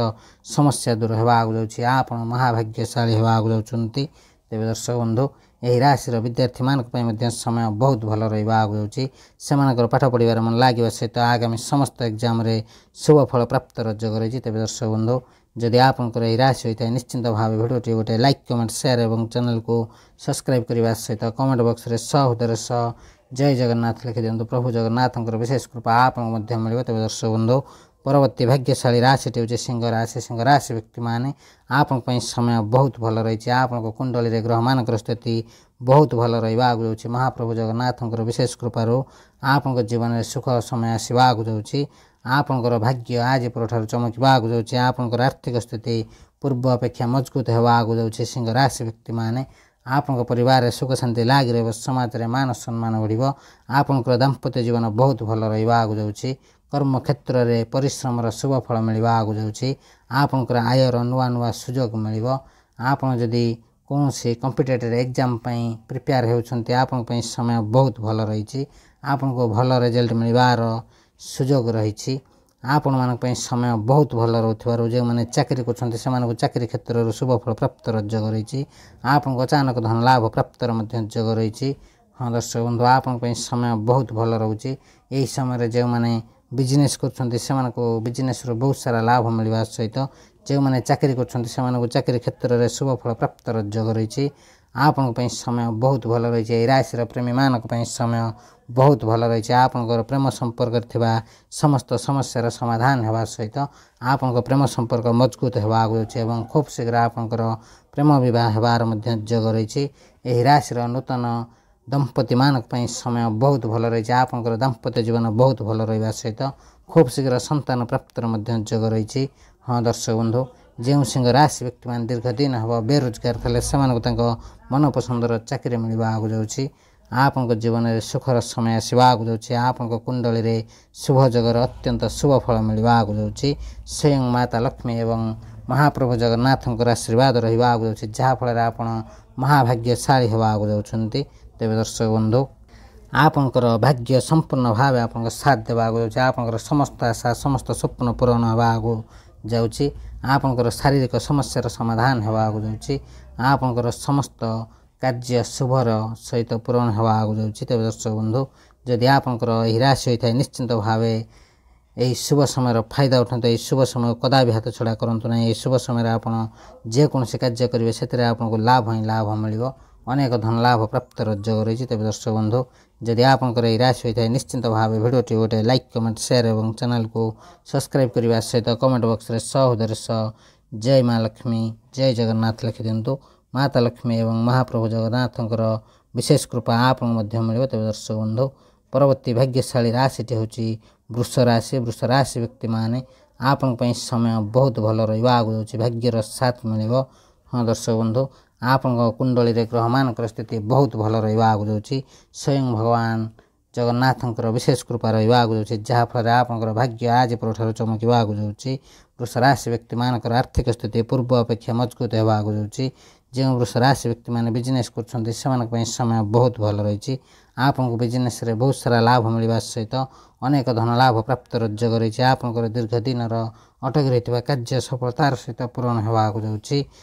ସମସ୍ୟା ଦୂର ହେବାକୁ ଯାଉଛି। ଆପଣ ମହାଭାଗ୍ୟଶାଳୀ ହେବାକୁ ଯାଉଛନ୍ତି। ତେବେ ଦର୍ଶକ ବନ୍ଧୁ, ଏହି ରାଶିର ବିଦ୍ୟାର୍ଥୀମାନଙ୍କ ପାଇଁ ମଧ୍ୟ ସମୟ ବହୁତ ଭଲ ରହିବାକୁ ଯାଉଛି। ସେମାନଙ୍କର ପାଠ ପଢ଼ିବାରେ ମନ ଲାଗିବା ସହିତ ଆଗାମୀ ସମସ୍ତ ଏକ୍ଜାମରେ ଶୁଭ ଫଳ ପ୍ରାପ୍ତର ଯୋଗ ରହିଛି। ତେବେ ଦର୍ଶକ ବନ୍ଧୁ, ଯଦି ଆପଣଙ୍କର ଏହି ରାଶି ହୋଇଥାଏ, ନିଶ୍ଚିନ୍ତ ଭାବେ ଭିଡ଼ିଓଟି ଗୋଟେ ଲାଇକ୍, କମେଣ୍ଟ, ସେୟାର ଏବଂ ଚ୍ୟାନେଲକୁ ସବସ୍କ୍ରାଇବ୍ କରିବା ସହିତ କମେଣ୍ଟ ବକ୍ସରେ 100 ଜୟ ଜଗନ୍ନାଥ ଲେଖିଦିଅନ୍ତୁ। ପ୍ରଭୁ ଜଗନ୍ନାଥଙ୍କର ବିଶେଷ କୃପା ଆପଣଙ୍କୁ ମଧ୍ୟ ମିଳିବ। ତେବେ ଦର୍ଶକ ବନ୍ଧୁ, ପରବର୍ତ୍ତୀ ଭାଗ୍ୟଶାଳୀ ରାଶିଟି ହେଉଛି ସିଂହ ରାଶି। ସିଂହ ରାଶି ବ୍ୟକ୍ତିମାନେ, ଆପଣଙ୍କ ପାଇଁ ସମୟ ବହୁତ ଭଲ ରହିଛି। ଆପଣଙ୍କ କୁଣ୍ଡଳୀରେ ଗ୍ରହମାନଙ୍କର ସ୍ଥିତି ବହୁତ ଭଲ ରହିବାକୁ ଯାଉଛି। ମହାପ୍ରଭୁ ଜଗନ୍ନାଥଙ୍କର ବିଶେଷ କୃପାରୁ ଆପଣଙ୍କ ଜୀବନରେ ସୁଖ ସମୟ ଆସିବାକୁ ଯାଉଛି। ଆପଣଙ୍କର ଭାଗ୍ୟ ଆଜି ପରଠାରୁ ଚମକିବାକୁ ଯାଉଛି। ଆପଣଙ୍କର ଆର୍ଥିକ ସ୍ଥିତି ପୂର୍ବ ଅପେକ୍ଷା ମଜବୁତ ହେବାକୁ ଯାଉଛି। ସିଂହ ରାଶି ବ୍ୟକ୍ତିମାନେ, ଆପଣଙ୍କ ପରିବାରରେ ସୁଖ ଶାନ୍ତି ଲାଗି ରହିବ। ସମାଜରେ ମାନ ସମ୍ମାନ ବଢ଼ିବ। ଆପଣଙ୍କର ଦାମ୍ପତ୍ୟ ଜୀବନ ବହୁତ ଭଲ ରହିବାକୁ ଯାଉଛି। କର୍ମକ୍ଷେତ୍ରରେ ପରିଶ୍ରମର ଶୁଭ ଫଳ ମିଳିବାକୁ ଯାଉଛି। ଆପଣଙ୍କର ଆୟର ନୂଆ ନୂଆ ସୁଯୋଗ ମିଳିବ। ଆପଣ ଯଦି କୌଣସି କମ୍ପିଟେଟିଭ୍ ଏକ୍ଜାମ୍ ପାଇଁ ପ୍ରିପେୟାର ହେଉଛନ୍ତି, ଆପଣଙ୍କ ପାଇଁ ସମୟ ବହୁତ ଭଲ ରହିଛି। ଆପଣଙ୍କୁ ଭଲ ରେଜଲ୍ଟ ମିଳିବାର ସୁଯୋଗ ରହିଛି। ଆପଣମାନଙ୍କ ପାଇଁ ସମୟ ବହୁତ ଭଲ ରହୁଥିବାରୁ ଯେଉଁମାନେ ଚାକିରି କରୁଛନ୍ତି ସେମାନଙ୍କୁ ଚାକିରି କ୍ଷେତ୍ରରୁ ଶୁଭ ଫଳ ପ୍ରାପ୍ତର ଯୋଗ ରହିଛି। ଆପଣଙ୍କ ଅଚାନକ ଧନ ଲାଭ ପ୍ରାପ୍ତର ମଧ୍ୟ ଯୋଗ ରହିଛି। ହଁ ଦର୍ଶକ ବନ୍ଧୁ, ଆପଣଙ୍କ ପାଇଁ ସମୟ ବହୁତ ଭଲ ରହୁଛି। ଏହି ସମୟରେ ଯେଉଁମାନେ ବିଜନେସ୍ କରୁଛନ୍ତି ସେମାନଙ୍କୁ ବିଜନେସ୍ରୁ ବହୁତ ସାରା ଲାଭ ମିଳିବା ସହିତ ଯେଉଁମାନେ ଚାକିରି କରୁଛନ୍ତି ସେମାନଙ୍କୁ ଚାକିରି କ୍ଷେତ୍ରରେ ଶୁଭ ଫଳ ପ୍ରାପ୍ତର ଯୋଗ ରହିଛି। ଆପଣଙ୍କ ପାଇଁ ସମୟ ବହୁତ ଭଲ ରହିଛି। ଏହି ରାଶିର ପ୍ରେମୀମାନଙ୍କ ପାଇଁ ସମୟ ବହୁତ ଭଲ ରହିଛି। ଆପଣଙ୍କର ପ୍ରେମ ସମ୍ପର୍କରେ ଥିବା ସମସ୍ତ ସମସ୍ୟାର ସମାଧାନ ହେବା ସହିତ ଆପଣଙ୍କ ପ୍ରେମ ସମ୍ପର୍କ ମଜବୁତ ହେବାକୁ ଯାଉଛି ଏବଂ ଖୁବ୍ ଶୀଘ୍ର ଆପଣଙ୍କର ପ୍ରେମ ବିବାହ ହେବାର ମଧ୍ୟ ଯୋଗ ରହିଛି। ଏହି ରାଶିର ନୂତନ ଦମ୍ପତିମାନଙ୍କ ପାଇଁ ସମୟ ବହୁତ ଭଲ ରହିଛି। ଆପଣଙ୍କର ଦାମ୍ପତ୍ୟ ଜୀବନ ବହୁତ ଭଲ ରହିବା ସହିତ ଖୁବ୍ ଶୀଘ୍ର ସନ୍ତାନ ପ୍ରାପ୍ତିର ମଧ୍ୟ ଯୋଗ ରହିଛି। ହଁ ଦର୍ଶକ ବନ୍ଧୁ, ଯେଉଁ ସିଂହ ରାଶି ବ୍ୟକ୍ତିମାନେ ଦୀର୍ଘ ଦିନ ହେବ ବେରୋଜଗାର ଥିଲେ ସେମାନଙ୍କୁ ତାଙ୍କ ମନପସନ୍ଦର ଚାକିରି ମିଳିବାକୁ ଯାଉଛି। ଆପଣଙ୍କ ଜୀବନରେ ସୁଖର ସମୟ ଆସିବାକୁ ଯାଉଛି। ଆପଣଙ୍କ କୁଣ୍ଡଳୀରେ ଶୁଭ ଯୋଗର ଅତ୍ୟନ୍ତ ଶୁଭ ଫଳ ମିଳିବାକୁ ଯାଉଛି। ସ୍ୱୟଂ ମାତା ଲକ୍ଷ୍ମୀ ଏବଂ ମହାପ୍ରଭୁ ଜଗନ୍ନାଥଙ୍କର ଆଶୀର୍ବାଦ ରହିବାକୁ ଯାଉଛି, ଯାହାଫଳରେ ଆପଣ ମହାଭାଗ୍ୟଶାଳୀ ହେବାକୁ ଯାଉଛନ୍ତି। ତେବେ ଦର୍ଶକ ବନ୍ଧୁ, ଆପଣଙ୍କର ଭାଗ୍ୟ ସମ୍ପୂର୍ଣ୍ଣ ଭାବେ ଆପଣଙ୍କ ସାଥ ଦେବାକୁ ଯାଉଛି। ଆପଣଙ୍କର ସମସ୍ତ ଆଶା, ସମସ୍ତ ସ୍ୱପ୍ନ ପୂରଣ ହେବାକୁ ଯାଉଛି। ଆପଣଙ୍କର ଶାରୀରିକ ସମସ୍ୟାର ସମାଧାନ ହେବାକୁ ଯାଉଛି। ଆପଣଙ୍କର ସମସ୍ତ କାର୍ଯ୍ୟ ଶୁଭର ସହିତ ପୂରଣ ହେବାକୁ ଯାଉଛି। ତେବେ ଦର୍ଶକ ବନ୍ଧୁ, ଯଦି ଆପଣଙ୍କର ଏହି ରାଶି ହୋଇଥାଏ ନିଶ୍ଚିନ୍ତ ଭାବେ ଏହି ଶୁଭ ସମୟର ଫାଇଦା ଉଠାନ୍ତୁ। ଏହି ଶୁଭ ସମୟ କଦାପି ହାତ ଛଡ଼ା କରନ୍ତୁ ନାହିଁ। ଏହି ଶୁଭ ସମୟରେ ଆପଣ ଯେକୌଣସି କାର୍ଯ୍ୟ କରିବେ ସେଥିରେ ଆପଣଙ୍କୁ ଲାଭ ହିଁ ଲାଭ ମିଳିବ। ଅନେକ ଧନ ଲାଭ ପ୍ରାପ୍ତର ଯୋଗ ରହିଛି। ତେବେ ଦର୍ଶକ ବନ୍ଧୁ, ଯଦି ଆପଣଙ୍କର ଏହି ରାଶି ହୋଇଥାଏ ନିଶ୍ଚିନ୍ତ ଭାବେ ଭିଡ଼ିଓଟି ଗୋଟେ ଲାଇକ୍, କମେଣ୍ଟ, ସେୟାର ଏବଂ ଚ୍ୟାନେଲକୁ ସବସ୍କ୍ରାଇବ୍ କରିବା ସହିତ କମେଣ୍ଟ ବକ୍ସରେ ସହୃଦୟର ସହ ଜୟ ମା ଲକ୍ଷ୍ମୀ, ଜୟ ଜଗନ୍ନାଥ ଲେଖିଦିଅନ୍ତୁ। ମାତା ଲକ୍ଷ୍ମୀ ଏବଂ ମହାପ୍ରଭୁ ଜଗନ୍ନାଥଙ୍କର ବିଶେଷ କୃପା ଆପଣଙ୍କୁ ମଧ୍ୟ ମିଳିବ। ତେବେ ଦର୍ଶକ ବନ୍ଧୁ, ପରବର୍ତ୍ତୀ ଭାଗ୍ୟଶାଳୀ ରାଶିଟି ହେଉଛି ବୃଷ ରାଶି। ବୃଷ ରାଶି ବ୍ୟକ୍ତିମାନେ ଆପଣଙ୍କ ପାଇଁ ସମୟ ବହୁତ ଭଲ ରହିବାକୁ ଯାଉଛି। ଭାଗ୍ୟର ସାଥ ମିଳିବ। ହଁ ଦର୍ଶକ ବନ୍ଧୁ, ଆପଣଙ୍କ କୁଣ୍ଡଳୀରେ ଗ୍ରହମାନଙ୍କର ସ୍ଥିତି ବହୁତ ଭଲ ରହିବାକୁ ଯାଉଛି। ସ୍ୱୟଂ ଭଗବାନ ଜଗନ୍ନାଥଙ୍କର ବିଶେଷ କୃପା ରହିବାକୁ ଯାଉଛି, ଯାହାଫଳରେ ଆପଣଙ୍କର ଭାଗ୍ୟ ଆଜି ପରଠାରୁ ଚମକିବାକୁ ଯାଉଛି। ବୃଷ ରାଶି ବ୍ୟକ୍ତିମାନଙ୍କର ଆର୍ଥିକ ସ୍ଥିତି ପୂର୍ବ ଅପେକ୍ଷା ମଜବୁତ ହେବାକୁ ଯାଉଛି। ଯେଉଁ ବୃଷ ରାଶି ବ୍ୟକ୍ତିମାନେ ବିଜନେସ୍ କରୁଛନ୍ତି ସେମାନଙ୍କ ପାଇଁ ସମୟ ବହୁତ ଭଲ ରହିଛି। ଆପଣଙ୍କୁ ବିଜନେସ୍ରେ ବହୁତ ସାରା ଲାଭ ମିଳିବା ସହିତ ଅନେକ ଧନ ଲାଭ ପ୍ରାପ୍ତର ଯୋଗ ରହିଛି। ଆପଣଙ୍କର ଦୀର୍ଘ ଦିନର ଅଟକି ରହିଥିବା କାର୍ଯ୍ୟ ସଫଳତାର ସହିତ ପୂରଣ ହେବାକୁ ଯାଉଛି।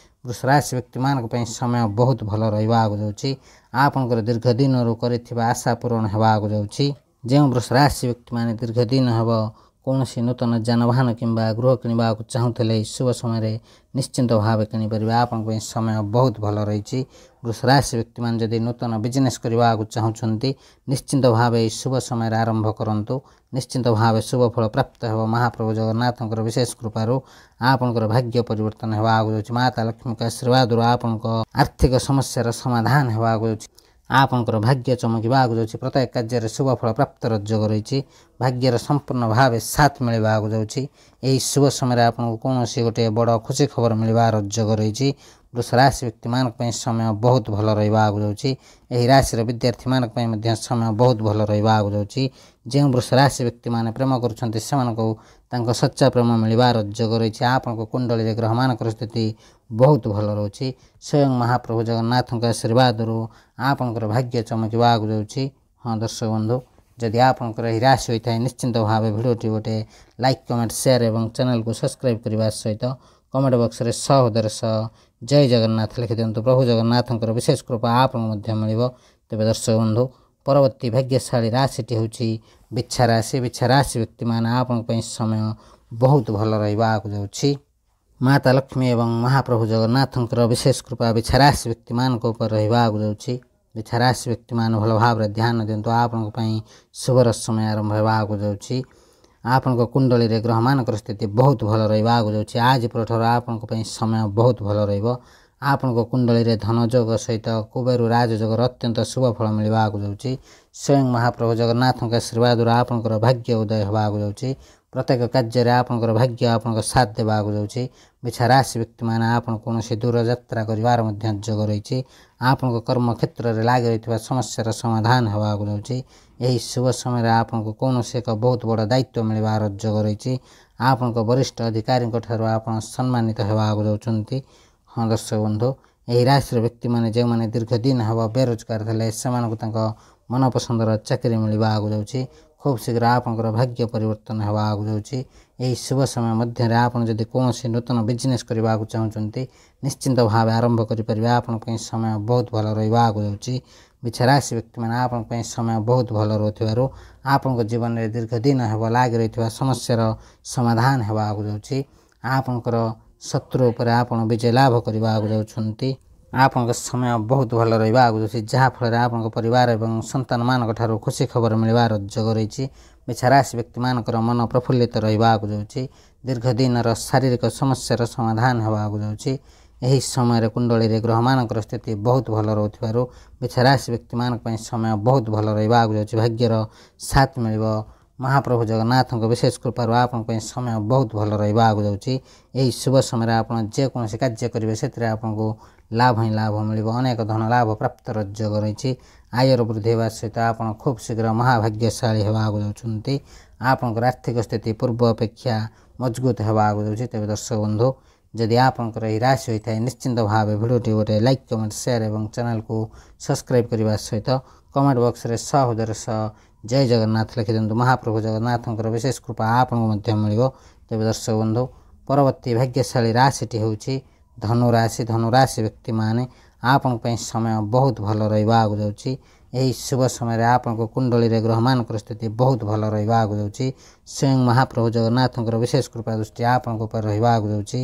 ବୃଷ ରାଶି ବ୍ୟକ୍ତିମାନଙ୍କ ପାଇଁ ସମୟ ବହୁତ ଭଲ ରହିବାକୁ ଯାଉଛି। ଆପଣଙ୍କର ଦୀର୍ଘ ଦିନରୁ କରିଥିବା ଆଶା ପୂରଣ ହେବାକୁ ଯାଉଛି। ଯେଉଁ ବୃଷ ରାଶି ବ୍ୟକ୍ତିମାନେ ଦୀର୍ଘ ଦିନ ହେବ କୌଣସି ନୂତନ ଯାନବାହନ କିମ୍ବା ଗୃହ କିଣିବାକୁ ଚାହୁଁଥିଲେ ଏହି ଶୁଭ ସମୟରେ ନିଶ୍ଚିନ୍ତ ଭାବେ କିଣିପାରିବେ। ଆପଣଙ୍କ ପାଇଁ ସମୟ ବହୁତ ଭଲ ରହିଛି। ବୃଷ ରାଶି ବ୍ୟକ୍ତିମାନେ ଯଦି ନୂତନ ବିଜନେସ୍ କରିବାକୁ ଚାହୁଁଛନ୍ତି ନିଶ୍ଚିନ୍ତ ଭାବେ ଏହି ଶୁଭ ସମୟରେ ଆରମ୍ଭ କରନ୍ତୁ। ନିଶ୍ଚିନ୍ତ ଭାବେ ଶୁଭ ଫଳ ପ୍ରାପ୍ତ ହେବ। ମହାପ୍ରଭୁ ଜଗନ୍ନାଥଙ୍କର ବିଶେଷ କୃପାରୁ ଆପଣଙ୍କର ଭାଗ୍ୟ ପରିବର୍ତ୍ତନ ହେବାକୁ ଯାଉଛି। ମାତା ଲକ୍ଷ୍ମୀଙ୍କ ଆଶୀର୍ବାଦରୁ ଆପଣଙ୍କ ଆର୍ଥିକ ସମସ୍ୟାର ସମାଧାନ ହେବାକୁ ଯାଉଛି। ଆପଣଙ୍କର ଭାଗ୍ୟ ଚମକିବାକୁ ଯାଉଛି। ପ୍ରତ୍ୟେକ କାର୍ଯ୍ୟରେ ଶୁଭ ଫଳ ପ୍ରାପ୍ତର ଯୋଗ ରହିଛି। ଭାଗ୍ୟର ସମ୍ପୂର୍ଣ୍ଣ ଭାବେ ସାଥ ମିଳିବାକୁ ଯାଉଛି। ଏହି ଶୁଭ ସମୟରେ ଆପଣଙ୍କୁ କୌଣସି ଗୋଟିଏ ବଡ଼ ଖୁସି ଖବର ମିଳିବାର ଯୋଗ ରହିଛି। ବୃଷ ରାଶି ବ୍ୟକ୍ତିମାନଙ୍କ ପାଇଁ ସମୟ ବହୁତ ଭଲ ରହିବାକୁ ଯାଉଛି। ଏହି ରାଶିର ବିଦ୍ୟାର୍ଥୀମାନଙ୍କ ପାଇଁ ମଧ୍ୟ ସମୟ ବହୁତ ଭଲ ରହିବାକୁ ଯାଉଛି। ଯେଉଁ ବୃଷ ରାଶି ବ୍ୟକ୍ତିମାନେ ପ୍ରେମ କରୁଛନ୍ତି ସେମାନଙ୍କୁ ତାଙ୍କ ସଚ୍ଚା ପ୍ରେମ ମିଳିବାର ଯୋଗ ରହିଛି। ଆପଣଙ୍କ କୁଣ୍ଡଳୀରେ ଗ୍ରହମାନଙ୍କର ସ୍ଥିତି ବହୁତ ଭଲ ରହୁଛି। ସ୍ୱୟଂ ମହାପ୍ରଭୁ ଜଗନ୍ନାଥଙ୍କ ଆଶୀର୍ବାଦରୁ ଆପଣଙ୍କର ଭାଗ୍ୟ ଚମକିବାକୁ ଯାଉଛି। ହଁ ଦର୍ଶକ ବନ୍ଧୁ, ଯଦି ଆପଣଙ୍କର ଏହି ରାଶି ହୋଇଥାଏ ନିଶ୍ଚିନ୍ତ ଭାବେ ଭିଡ଼ିଓଟି ଗୋଟେ ଲାଇକ୍, କମେଣ୍ଟ, ସେୟାର ଏବଂ ଚ୍ୟାନେଲକୁ ସବସ୍କ୍ରାଇବ୍ କରିବା ସହିତ କମେଣ୍ଟ ବକ୍ସରେ ସହୃଦୟର ସହ ଜୟ ଜଗନ୍ନାଥ ଲେଖିଦିଅନ୍ତୁ। ପ୍ରଭୁ ଜଗନ୍ନାଥଙ୍କର ବିଶେଷ କୃପା ଆପଣଙ୍କୁ ମଧ୍ୟ ମିଳିବ। ତେବେ ଦର୍ଶକ ବନ୍ଧୁ, ପରବର୍ତ୍ତୀ ଭାଗ୍ୟଶାଳୀ ରାଶିଟି ହେଉଛି ବିଛା ରାଶି। ବିଛା ରାଶି ବ୍ୟକ୍ତିମାନେ ଆପଣଙ୍କ ପାଇଁ ସମୟ ବହୁତ ଭଲ ରହିବାକୁ ଯାଉଛି। ମାତା ଲକ୍ଷ୍ମୀ ଏବଂ ମହାପ୍ରଭୁ ଜଗନ୍ନାଥଙ୍କର ବିଶେଷ କୃପା ବିଛା ରାଶି ବ୍ୟକ୍ତିମାନଙ୍କ ଉପରେ ରହିବାକୁ ଯାଉଛି। ବିଛା ରାଶି ବ୍ୟକ୍ତିମାନେ ଭଲ ଭାବରେ ଧ୍ୟାନ ଦିଅନ୍ତୁ। ଆପଣଙ୍କ ପାଇଁ ଶୁଭର ସମୟ ଆରମ୍ଭ ହେବାକୁ ଯାଉଛି। ଆପଣଙ୍କ କୁଣ୍ଡଳୀରେ ଗ୍ରହମାନଙ୍କର ସ୍ଥିତି ବହୁତ ଭଲ ରହିବାକୁ ଯାଉଛି। ଆଜି ପରଠାରୁ ଆପଣଙ୍କ ପାଇଁ ସମୟ ବହୁତ ଭଲ ରହିବ। ଆପଣଙ୍କ କୁଣ୍ଡଳୀରେ ଧନଯୋଗ ସହିତ କୁବେରୁ ରାଜଯୋଗର ଅତ୍ୟନ୍ତ ଶୁଭ ଫଳ ମିଳିବାକୁ ଯାଉଛି। ସ୍ୱୟଂ ମହାପ୍ରଭୁ ଜଗନ୍ନାଥଙ୍କ ଆଶୀର୍ବାଦରୁ ଆପଣଙ୍କର ଭାଗ୍ୟ ଉଦୟ ହେବାକୁ ଯାଉଛି। ପ୍ରତ୍ୟେକ କାର୍ଯ୍ୟରେ ଆପଣଙ୍କର ଭାଗ୍ୟ ଆପଣଙ୍କ ସାଥ ଦେବାକୁ ଯାଉଛି। ବିଛା ରାଶି ବ୍ୟକ୍ତିମାନେ ଆପଣ କୌଣସି ଦୂର ଯାତ୍ରା କରିବାର ମଧ୍ୟ ଯୋଗ ରହିଛି। ଆପଣଙ୍କ କର୍ମକ୍ଷେତ୍ରରେ ଲାଗି ରହିଥିବା ସମସ୍ୟାର ସମାଧାନ ହେବାକୁ ଯାଉଛି। ଏହି ଶୁଭ ସମୟରେ ଆପଣଙ୍କୁ କୌଣସି ଏକ ବହୁତ ବଡ଼ ଦାୟିତ୍ୱ ମିଳିବାର ଯୋଗ ରହିଛି। ଆପଣଙ୍କ ବରିଷ୍ଠ ଅଧିକାରୀଙ୍କ ଠାରୁ ଆପଣ ସମ୍ମାନିତ ହେବାକୁ ଯାଉଛନ୍ତି। ହଁ ଦର୍ଶକ ବନ୍ଧୁ, ଏହି ରାଶିର ବ୍ୟକ୍ତିମାନେ ଯେଉଁମାନେ ଦୀର୍ଘ ଦିନ ହେବ ବେରୋଜଗାର ଥିଲେ, ସେମାନଙ୍କୁ ତାଙ୍କ ମନପସନ୍ଦର ଚାକିରି ମିଳିବାକୁ ଯାଉଛି। ଖୁବ୍ ଶୀଘ୍ର ଆପଣଙ୍କର ଭାଗ୍ୟ ପରିବର୍ତ୍ତନ ହେବାକୁ ଯାଉଛି। ଏହି ଶୁଭ ସମୟ ମଧ୍ୟରେ ଆପଣ ଯଦି କୌଣସି ନୂତନ ବିଜନେସ୍ କରିବାକୁ ଚାହୁଁଛନ୍ତି, ନିଶ୍ଚିନ୍ତ ଭାବେ ଆରମ୍ଭ କରିପାରିବେ। ଆପଣଙ୍କ ପାଇଁ ସମୟ ବହୁତ ଭଲ ରହିବାକୁ ଯାଉଛି। ବିଛା ରାଶି ବ୍ୟକ୍ତିମାନେ, ଆପଣଙ୍କ ପାଇଁ ସମୟ ବହୁତ ଭଲ ରହୁଥିବାରୁ ଆପଣଙ୍କ ଜୀବନରେ ଦୀର୍ଘ ଦିନ ହେବ ଲାଗି ରହିଥିବା ସମସ୍ୟାର ସମାଧାନ ହେବାକୁ ଯାଉଛି। ଆପଣଙ୍କର ଶତ୍ରୁ ଉପରେ ଆପଣ ବିଜୟ ଲାଭ କରିବାକୁ ଯାଉଛନ୍ତି। ଆପଣଙ୍କ ସମୟ ବହୁତ ଭଲ ରହିବାକୁ ଯାଉଛି, ଯାହାଫଳରେ ଆପଣଙ୍କ ପରିବାର ଏବଂ ସନ୍ତାନମାନଙ୍କ ଠାରୁ ଖୁସି ଖବର ମିଳିବାର ଯୋଗ ରହିଛି। ବିଛା ରାଶି ବ୍ୟକ୍ତିମାନଙ୍କର ମନ ପ୍ରଫୁଲ୍ଲିତ ରହିବାକୁ ଯାଉଛି। ଦୀର୍ଘ ଦିନର ଶାରୀରିକ ସମସ୍ୟାର ସମାଧାନ ହେବାକୁ ଯାଉଛି। ଏହି ସମୟରେ କୁଣ୍ଡଳୀରେ ଗ୍ରହମାନଙ୍କର ସ୍ଥିତି ବହୁତ ଭଲ ରହୁଥିବାରୁ ବିଛା ରାଶି ବ୍ୟକ୍ତିମାନଙ୍କ ପାଇଁ ସମୟ ବହୁତ ଭଲ ରହିବାକୁ ଯାଉଛି। ଭାଗ୍ୟର ସାଥ ମିଳିବ। ମହାପ୍ରଭୁ ଜଗନ୍ନାଥଙ୍କ ବିଶେଷ କୃପାରୁ ଆପଣଙ୍କ ପାଇଁ ସମୟ ବହୁତ ଭଲ ରହିବାକୁ ଯାଉଛି। ଏହି ଶୁଭ ସମୟରେ ଆପଣ ଯେକୌଣସି କାର୍ଯ୍ୟ କରିବେ, ସେଥିରେ ଆପଣଙ୍କୁ ଲାଭ ହିଁ ଲାଭ ମିଳିବ। ଅନେକ ଧନ ଲାଭ ପ୍ରାପ୍ତର ଯୋଗ ରହିଛି। ଆୟର ବୃଦ୍ଧି ହେବା ସହିତ ଆପଣ ଖୁବ୍ ଶୀଘ୍ର ମହାଭାଗ୍ୟଶାଳୀ ହେବାକୁ ଯାଉଛନ୍ତି। ଆପଣଙ୍କର ଆର୍ଥିକ ସ୍ଥିତି ପୂର୍ବ ଅପେକ୍ଷା ମଜବୁତ ହେବାକୁ ଯାଉଛି। ତେବେ ଦର୍ଶକ ବନ୍ଧୁ, ଯଦି ଆପଣଙ୍କର ଏହି ରାଶି ହୋଇଥାଏ, ନିଶ୍ଚିନ୍ତ ଭାବେ ଭିଡ଼ିଓଟି ଗୋଟେ ଲାଇକ୍, କମେଣ୍ଟ, ସେୟାର ଏବଂ ଚ୍ୟାନେଲକୁ ସବସ୍କ୍ରାଇବ୍ କରିବା ସହିତ କମେଣ୍ଟ ବକ୍ସରେ ସହୃଦୟର ସହ ଜୟ ଜଗନ୍ନାଥ ଲେଖିଦିଅନ୍ତୁ। ମହାପ୍ରଭୁ ଜଗନ୍ନାଥଙ୍କର ବିଶେଷ କୃପା ଆପଣଙ୍କୁ ମଧ୍ୟ ମିଳିବ। ତେବେ ଦର୍ଶକ ବନ୍ଧୁ, ପରବର୍ତ୍ତୀ ଭାଗ୍ୟଶାଳୀ ରାଶିଟି ହେଉଛି ଧନୁରାଶି। ଧନୁରାଶି ବ୍ୟକ୍ତିମାନେ, ଆପଣଙ୍କ ପାଇଁ ସମୟ ବହୁତ ଭଲ ରହିବାକୁ ଯାଉଛି। ଏହି ଶୁଭ ସମୟରେ ଆପଣଙ୍କ କୁଣ୍ଡଳୀରେ ଗ୍ରହମାନଙ୍କର ସ୍ଥିତି ବହୁତ ଭଲ ରହିବାକୁ ଯାଉଛି। ସ୍ୱୟଂ ମହାପ୍ରଭୁ ଜଗନ୍ନାଥଙ୍କର ବିଶେଷ କୃପା ଦୃଷ୍ଟି ଆପଣଙ୍କ ଉପରେ ରହିବାକୁ ଯାଉଛି,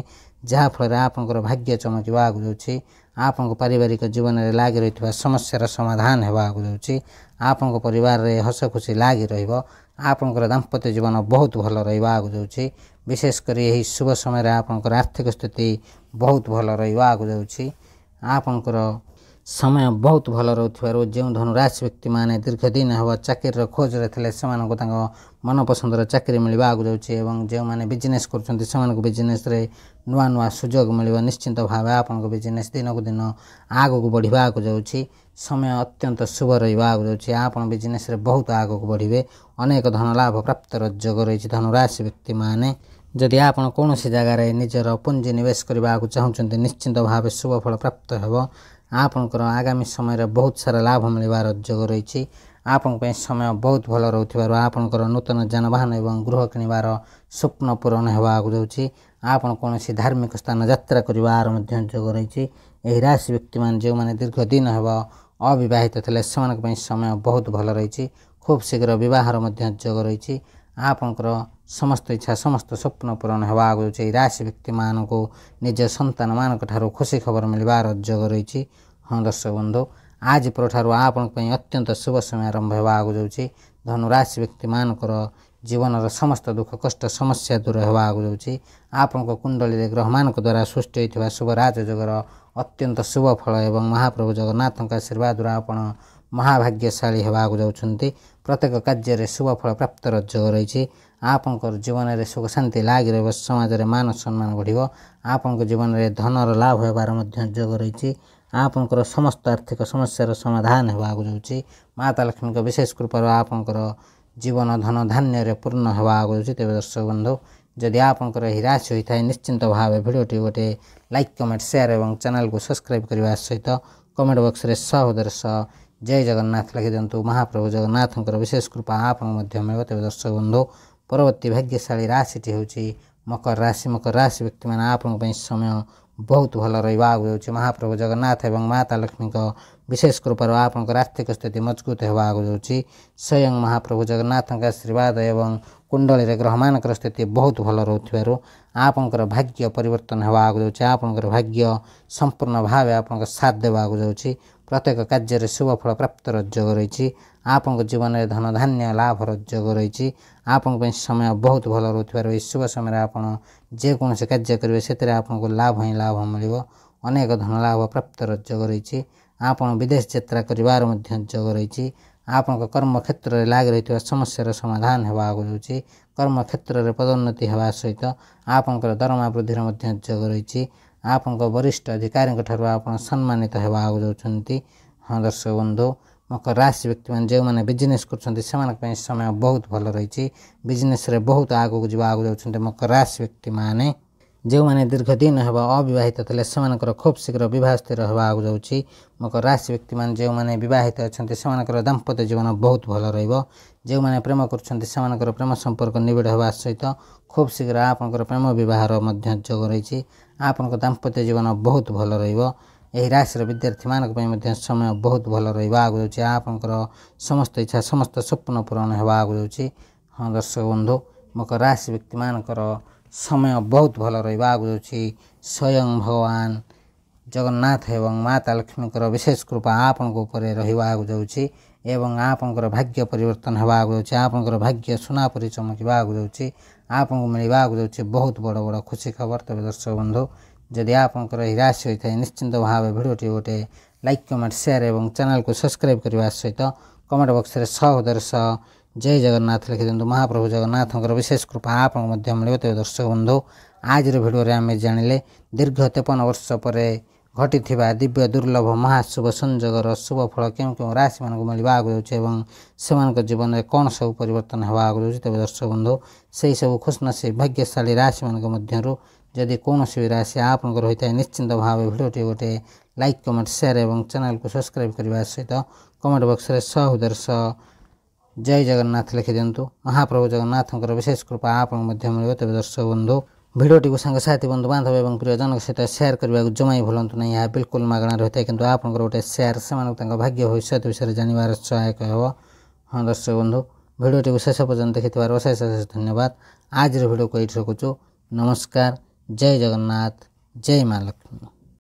ଯାହାଫଳରେ ଆପଣଙ୍କର ଭାଗ୍ୟ ଚମକିବାକୁ ଯାଉଛି। ଆପଣଙ୍କ ପାରିବାରିକ ଜୀବନରେ ଲାଗି ରହିଥିବା ସମସ୍ୟାର ସମାଧାନ ହେବାକୁ ଯାଉଛି। ଆପଣଙ୍କ ପରିବାରରେ ହସ ଖୁସି ଲାଗି ରହିବ। ଆପଣଙ୍କର ଦାମ୍ପତ୍ୟ ଜୀବନ ବହୁତ ଭଲ ରହିବାକୁ ଯାଉଛି। ବିଶେଷ କରି ଏହି ଶୁଭ ସମୟରେ ଆପଣଙ୍କର ଆର୍ଥିକ ସ୍ଥିତି ବହୁତ ଭଲ ରହିବାକୁ ଯାଉଛି। ଆପଣଙ୍କର ସମୟ ବହୁତ ଭଲ ରହୁଥିବାରୁ ଯେଉଁ ଧନୁରାଶି ବ୍ୟକ୍ତିମାନେ ଦୀର୍ଘ ଦିନ ହେବ ଚାକିରିର ଖୋଜରେ ଥିଲେ, ସେମାନଙ୍କୁ ତାଙ୍କ ମନପସନ୍ଦର ଚାକିରି ମିଳିବାକୁ ଯାଉଛି ଏବଂ ଯେଉଁମାନେ ବିଜନେସ୍ କରୁଛନ୍ତି, ସେମାନଙ୍କୁ ବିଜନେସ୍ରେ ନୂଆ ନୂଆ ସୁଯୋଗ ମିଳିବ। ନିଶ୍ଚିନ୍ତ ଭାବେ ଆପଣଙ୍କ ବିଜନେସ୍ ଦିନକୁ ଦିନ ଆଗକୁ ବଢ଼ିବାକୁ ଯାଉଛି। ସମୟ ଅତ୍ୟନ୍ତ ଶୁଭ ରହିବାକୁ ଯାଉଛି। ଆପଣ ବିଜନେସ୍ରେ ବହୁତ ଆଗକୁ ବଢ଼ିବେ। ଅନେକ ଧନ ଲାଭ ପ୍ରାପ୍ତର ଯୋଗ ରହିଛି। ଧନୁରାଶି ବ୍ୟକ୍ତିମାନେ, ଯଦି ଆପଣ କୌଣସି ଜାଗାରେ ନିଜର ପୁଞ୍ଜି ନିବେଶ କରିବାକୁ ଚାହୁଁଛନ୍ତି, ନିଶ୍ଚିନ୍ତ ଭାବେ ଶୁଭ ଫଳ ପ୍ରାପ୍ତ ହେବ। ଆପଣଙ୍କର ଆଗାମୀ ସମୟରେ ବହୁତ ସାରା ଲାଭ ମିଳିବାର ଯୋଗ ରହିଛି। ଆପଣଙ୍କ ପାଇଁ ସମୟ ବହୁତ ଭଲ ରହୁଥିବାରୁ ଆପଣଙ୍କର ନୂତନ ଯାନବାହନ ଏବଂ ଗୃହ କିଣିବାର ସ୍ୱପ୍ନ ପୂରଣ ହେବାକୁ ଯାଉଛି। ଆପଣ କୌଣସି ଧାର୍ମିକ ସ୍ଥାନ ଯାତ୍ରା କରିବାର ମଧ୍ୟ ଯୋଗ ରହିଛି। ଏହି ରାଶି ବ୍ୟକ୍ତିମାନେ ଯେଉଁମାନେ ଦୀର୍ଘ ଦିନ ହେବ ଅବିବାହିତ ଥିଲେ, ସେମାନଙ୍କ ପାଇଁ ସମୟ ବହୁତ ଭଲ ରହିଛି। ଖୁବ୍ ଶୀଘ୍ର ବିବାହର ମଧ୍ୟ ଯୋଗ ରହିଛି। ଆପଣଙ୍କର ସମସ୍ତ ଇଚ୍ଛା, ସମସ୍ତ ସ୍ୱପ୍ନ ପୂରଣ ହେବାକୁ ଯାଉଛି। ଏହି ରାଶି ବ୍ୟକ୍ତିମାନଙ୍କୁ ନିଜ ସନ୍ତାନମାନଙ୍କ ଠାରୁ ଖୁସି ଖବର ମିଳିବାର ଯୋଗ ରହିଛି। ହଁ ଦର୍ଶକ ବନ୍ଧୁ, ଆଜି ପରଠାରୁ ଆପଣଙ୍କ ପାଇଁ ଅତ୍ୟନ୍ତ ଶୁଭ ସମୟ ଆରମ୍ଭ ହେବାକୁ ଯାଉଛି। ଧନୁରାଶି ବ୍ୟକ୍ତିମାନଙ୍କର ଜୀବନର ସମସ୍ତ ଦୁଃଖ, କଷ୍ଟ, ସମସ୍ୟା ଦୂର ହେବାକୁ ଯାଉଛି। ଆପଣଙ୍କ କୁଣ୍ଡଳୀରେ ଗ୍ରହମାନଙ୍କ ଦ୍ୱାରା ସୃଷ୍ଟି ହୋଇଥିବା ଶୁଭ ରାଜଯୋଗର ଅତ୍ୟନ୍ତ ଶୁଭ ଫଳ ଏବଂ ମହାପ୍ରଭୁ ଜଗନ୍ନାଥଙ୍କ ଆଶୀର୍ବାଦରୁ ଆପଣ ମହାଭାଗ୍ୟଶାଳୀ ହେବାକୁ ଯାଉଛନ୍ତି। ପ୍ରତ୍ୟେକ କାର୍ଯ୍ୟରେ ଶୁଭ ଫଳ ପ୍ରାପ୍ତର ଯୋଗ ରହିଛି। ଆପଣଙ୍କର ଜୀବନରେ ସୁଖ ଶାନ୍ତି ଲାଗି ରହିବ। ସମାଜରେ ମାନ ସମ୍ମାନ ବଢ଼ିବ। ଆପଣଙ୍କ ଜୀବନରେ ଧନର ଲାଭ ହେବାର ମଧ୍ୟ ଯୋଗ ରହିଛି। ଆପଣଙ୍କର ସମସ୍ତ ଆର୍ଥିକ ସମସ୍ୟାର ସମାଧାନ ହେବାକୁ ଯାଉଛି। ମାତା ଲକ୍ଷ୍ମୀଙ୍କ ବିଶେଷ କୃପାରୁ ଆପଣଙ୍କର ଜୀବନ ଧନ ଧାନ୍ୟରେ ପୂର୍ଣ୍ଣ ହେବାକୁ ଯାଉଛି। ତେବେ ଦର୍ଶକ ବନ୍ଧୁ, ଯଦି ଆପଣଙ୍କର ଏହି ରାଶି ହୋଇଥାଏ, ନିଶ୍ଚିନ୍ତ ଭାବେ ଭିଡ଼ିଓଟି ଗୋଟେ ଲାଇକ୍, କମେଣ୍ଟ, ସେୟାର ଏବଂ ଚ୍ୟାନେଲକୁ ସବସ୍କ୍ରାଇବ୍ କରିବା ସହିତ କମେଣ୍ଟ ବକ୍ସରେ ସହୃଦୟର ସହ ଜୟ ଜଗନ୍ନାଥ ଲେଖିଦିଅନ୍ତୁ। ମହାପ୍ରଭୁ ଜଗନ୍ନାଥଙ୍କର ବିଶେଷ କୃପା ଆପଣଙ୍କୁ ମଧ୍ୟ ମିଳିବ। ତେବେ ଦର୍ଶକ ବନ୍ଧୁ, ପରବର୍ତ୍ତୀ ଭାଗ୍ୟଶାଳୀ ରାଶିଟି ହେଉଛି ମକର ରାଶି। ମକର ରାଶି ବ୍ୟକ୍ତିମାନେ, ଆପଣଙ୍କ ପାଇଁ ସମୟ ବହୁତ ଭଲ ରହିବାକୁ ଯାଉଛି। ମହାପ୍ରଭୁ ଜଗନ୍ନାଥ ଏବଂ ମାତା ଲକ୍ଷ୍ମୀଙ୍କ ବିଶେଷ କୃପାରୁ ଆପଣଙ୍କର ଆର୍ଥିକ ସ୍ଥିତି ମଜବୁତ ହେବାକୁ ଯାଉଛି। ସ୍ୱୟଂ ମହାପ୍ରଭୁ ଜଗନ୍ନାଥଙ୍କ ଆଶୀର୍ବାଦ ଏବଂ କୁଣ୍ଡଳୀରେ ଗ୍ରହମାନଙ୍କର ସ୍ଥିତି ବହୁତ ଭଲ ରହୁଥିବାରୁ ଆପଣଙ୍କର ଭାଗ୍ୟ ପରିବର୍ତ୍ତନ ହେବାକୁ ଯାଉଛି। ଆପଣଙ୍କର ଭାଗ୍ୟ ସମ୍ପୂର୍ଣ୍ଣ ଭାବେ ଆପଣଙ୍କ ସାଥ ଦେବାକୁ ଯାଉଛି। ପ୍ରତ୍ୟେକ କାର୍ଯ୍ୟରେ ଶୁଭ ଫଳ ପ୍ରାପ୍ତର ଯୋଗ ରହିଛି। ଆପଣଙ୍କ ଜୀବନରେ ଧନ ଧାନ୍ୟ ଲାଭର ଯୋଗ ରହିଛି। ଆପଣଙ୍କ ପାଇଁ ସମୟ ବହୁତ ଭଲ ରହୁଥିବାରୁ ଏହି ଶୁଭ ସମୟରେ ଆପଣ ଯେକୌଣସି କାର୍ଯ୍ୟ କରିବେ, ସେଥିରେ ଆପଣଙ୍କୁ ଲାଭ ହିଁ ଲାଭ ମିଳିବ। ଅନେକ ଧନ ଲାଭ ପ୍ରାପ୍ତର ଯୋଗ ରହିଛି। ଆପଣ ବିଦେଶ ଯାତ୍ରା କରିବାର ମଧ୍ୟ ଯୋଗ ରହିଛି। ଆପଣଙ୍କ କର୍ମକ୍ଷେତ୍ରରେ ଲାଗି ରହିଥିବା ସମସ୍ୟାର ସମାଧାନ ହେବାକୁ ଯାଉଛି। କର୍ମକ୍ଷେତ୍ରରେ ପଦୋନ୍ନତି ହେବା ସହିତ ଆପଣଙ୍କର ଦରମା ବୃଦ୍ଧିର ମଧ୍ୟ ଯୋଗ ରହିଛି। ଆପଣଙ୍କ ବରିଷ୍ଠ ଅଧିକାରୀଙ୍କ ଠାରୁ ଆପଣ ସମ୍ମାନିତ ହେବାକୁ ଯାଉଛନ୍ତି। ହଁ ଦର୍ଶକ ବନ୍ଧୁ, ମକର ରାଶି ବ୍ୟକ୍ତିମାନେ ଯେଉଁମାନେ ବିଜନେସ୍ କରୁଛନ୍ତି, ସେମାନଙ୍କ ପାଇଁ ସମୟ ବହୁତ ଭଲ ରହିଛି। ବିଜନେସ୍ରେ ବହୁତ ଆଗକୁ ଯିବାକୁ ଯାଉଛନ୍ତି ମକର ରାଶି ବ୍ୟକ୍ତିମାନେ। ଯେଉଁମାନେ ଦୀର୍ଘ ଦିନ ହେବ ଅବିବାହିତ ଥିଲେ, ସେମାନଙ୍କର ଖୁବ୍ ଶୀଘ୍ର ବିବାହ ସ୍ଥିର ହେବାକୁ ଯାଉଛି। ମକର ରାଶି ବ୍ୟକ୍ତିମାନେ ଯେଉଁମାନେ ବିବାହିତ ଅଛନ୍ତି, ସେମାନଙ୍କର ଦାମ୍ପତ୍ୟ ଜୀବନ ବହୁତ ଭଲ ରହିବ। ଯେଉଁମାନେ ପ୍ରେମ କରୁଛନ୍ତି, ସେମାନଙ୍କର ପ୍ରେମ ସମ୍ପର୍କ ନିବିଡ଼ ହେବା ସହିତ ଖୁବ୍ ଶୀଘ୍ର ଆପଣଙ୍କର ପ୍ରେମ ବିବାହର ମଧ୍ୟ ଯୋଗ ରହିଛି। ଆପଣଙ୍କ ଦାମ୍ପତ୍ୟ ଜୀବନ ବହୁତ ଭଲ ରହିବ। ଏହି ରାଶିର ବିଦ୍ୟାର୍ଥୀମାନଙ୍କ ପାଇଁ ମଧ୍ୟ ସମୟ ବହୁତ ଭଲ ରହିବାକୁ ଯାଉଛି। ଆପଣଙ୍କର ସମସ୍ତ ଇଚ୍ଛା, ସମସ୍ତ ସ୍ୱପ୍ନ ପୂରଣ ହେବାକୁ ଯାଉଛି। ହଁ ଦର୍ଶକ ବନ୍ଧୁ, ମକର ରାଶି ବ୍ୟକ୍ତିମାନଙ୍କର ସମୟ ବହୁତ ଭଲ ରହିବାକୁ ଯାଉଛି। ସ୍ୱୟଂ ଭଗବାନ ଜଗନ୍ନାଥ ଏବଂ ମାତା ଲକ୍ଷ୍ମୀଙ୍କର ବିଶେଷ କୃପା ଆପଣଙ୍କ ଉପରେ ରହିବାକୁ ଯାଉଛି ଏବଂ ଆପଣଙ୍କର ଭାଗ୍ୟ ପରିବର୍ତ୍ତନ ହେବାକୁ ଯାଉଛି। ଆପଣଙ୍କର ଭାଗ୍ୟ ସୁନା ପରି ଚମକିବାକୁ ଯାଉଛି। ଆପଣଙ୍କୁ ମିଳିବାକୁ ଯାଉଛି ବହୁତ ବଡ଼ ବଡ଼ ଖୁସି ଖବର। ତେବେ ଦର୍ଶକ ବନ୍ଧୁ, ଯଦି ଆପଣଙ୍କର ଏହି ରାଶି ହୋଇଥାଏ, ନିଶ୍ଚିନ୍ତ ଭାବେ ଭିଡ଼ିଓଟି ଗୋଟେ ଲାଇକ୍, କମେଣ୍ଟ, ସେୟାର ଏବଂ ଚ୍ୟାନେଲକୁ ସବସ୍କ୍ରାଇବ୍ କରିବା ସହିତ କମେଣ୍ଟ ବକ୍ସରେ ସହୃଦୟର ସହ ଜୟ ଜଗନ୍ନାଥ ଲେଖିଦିଅନ୍ତୁ। ମହାପ୍ରଭୁ ଜଗନ୍ନାଥଙ୍କର ବିଶେଷ କୃପା ଆପଣଙ୍କୁ ମଧ୍ୟ ମିଳିବ। ତେବେ ଦର୍ଶକ ବନ୍ଧୁ, ଆଜିର ଭିଡ଼ିଓରେ ଆମେ ଜାଣିଲେ ଦୀର୍ଘ 53 ବର୍ଷ ପରେ ଘଟିଥିବା ଦିବ୍ୟ ଦୁର୍ଲଭ ମହାଶୁଭ ସଂଯୋଗର ଶୁଭ ଫଳ କେଉଁ କେଉଁ ରାଶିମାନଙ୍କୁ ମିଳିବାକୁ ଯାଉଛି ଏବଂ ସେମାନଙ୍କ ଜୀବନରେ କ'ଣ ସବୁ ପରିବର୍ତ୍ତନ ହେବାକୁ ଯାଉଛି। ତେବେ ଦର୍ଶକ ବନ୍ଧୁ, ସେହି ସବୁ ଖୁସନସିବ ଭାଗ୍ୟଶାଳୀ ରାଶିମାନଙ୍କ ମଧ୍ୟରୁ ଯଦି କୌଣସି ବି ରାଶି ଆପଣଙ୍କର ହୋଇଥାଏ, ନିଶ୍ଚିନ୍ତ ଭାବେ ଭିଡ଼ିଓଟି ଗୋଟେ ଲାଇକ୍, କମେଣ୍ଟ, ସେୟାର ଏବଂ ଚ୍ୟାନେଲକୁ ସବସ୍କ୍ରାଇବ୍ କରିବା ସହିତ କମେଣ୍ଟ ବକ୍ସରେ ସହୃଦୟର ସହ ଜୟ ଜଗନ୍ନାଥ ଲେଖିଦିଅନ୍ତୁ। ମହାପ୍ରଭୁ ଜଗନ୍ନାଥଙ୍କର ବିଶେଷ କୃପା ଆପଣଙ୍କୁ ମଧ୍ୟ ମିଳିବ। ତେବେ ଦର୍ଶକ ବନ୍ଧୁ, ଭିଡ଼ିଓଟିକୁ ସାଙ୍ଗସାଥି, ବନ୍ଧୁବାନ୍ଧବ ଏବଂ ପ୍ରିୟଜନଙ୍କ ସହିତ ସେୟାର କରିବାକୁ ଜମା ଭୁଲନ୍ତୁ ନାହିଁ। ଏହା ବିଲକୁଲ ମାଗଣା ରହିଥାଏ, କିନ୍ତୁ ଆପଣଙ୍କର ଗୋଟେ ସେୟାର ସେମାନଙ୍କୁ ତାଙ୍କ ଭାଗ୍ୟ ଭବିଷ୍ୟତ ବିଷୟରେ ଜାଣିବାର ସହାୟକ ହେବ। ହଁ ଦର୍ଶକ ବନ୍ଧୁ, ଭିଡ଼ିଓଟିକୁ ଶେଷ ପର୍ଯ୍ୟନ୍ତ ଦେଖିଥିବାରୁ ଅଶେଷ ଅଶେଷ ଧନ୍ୟବାଦ। ଆଜିର ଭିଡ଼ିଓକୁ ଏଇଠି ରଖୁଛୁ। ନମସ୍କାର, ଜୟ ଜଗନ୍ନାଥ, ଜୟ ମା ଲକ୍ଷ୍ମୀ।